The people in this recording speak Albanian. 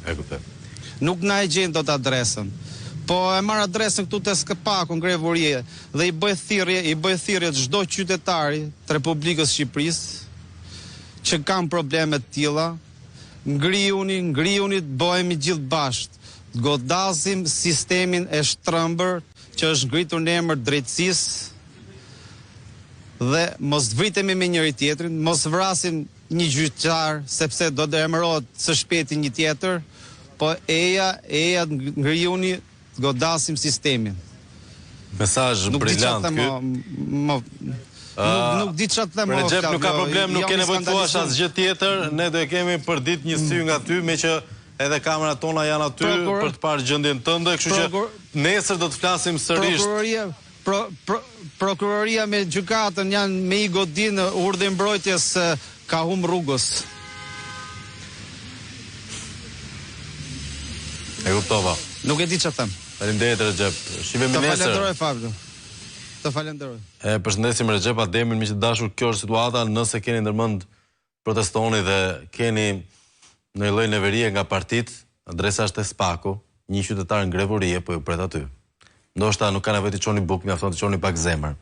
E kuptoj. Nuk na e gjejnë dot adresën. Po e marr adresën këtu te SPAK-u në grevë urie dhe i bëj thirrje, i bëj thirrje çdo qytetari të Republikës së Shqipërisë që kanë probleme të tilla, ngrihuni, ngrihuni të bëhemi gjithë bashkë, të godasim sistemin e shtrembër që është ngritur në emër të drejtësisë dhe mos vritemi me njëri tjetrin, mos vrasim një gjyqtar sepse do të emërohet së shpejti një tjetër, po eja, eja ngrihuni të godasim sistemin. Mesazh brilant ky. Nuk nuk di çfarë të them. Rexhep nuk ka problem, nuk ke nevojë të thuash asgjë tjetër, ne do e kemi përditë një sy nga ty, meqë edhe kamerat tona janë aty për të parë gjendjen tënde, kështu që nesër do të flasim sërish. Prokuroria Pro, pro, prokuroria me gjykatën janë me i godinë urdhri i mbrojtjes ka hum rrugës. E kuptova. Nuk e di çfarë them. Faleminderit Rexhep. Shihemi nesër. Të falenderoj Fabio. Të falenderoj. E përshëndesim Rexhep Ademin, miq të dashur, kjo është situata nëse keni ndërmend protestoni dhe keni ndonjë lloj neverie nga partitë, adresa është te SPAK-u, një qytetar në grevë urie po ju pret aty. Ndoshta nuk ka nevojë t'i çoni bukë, mjafton t'i çoni pak zemër.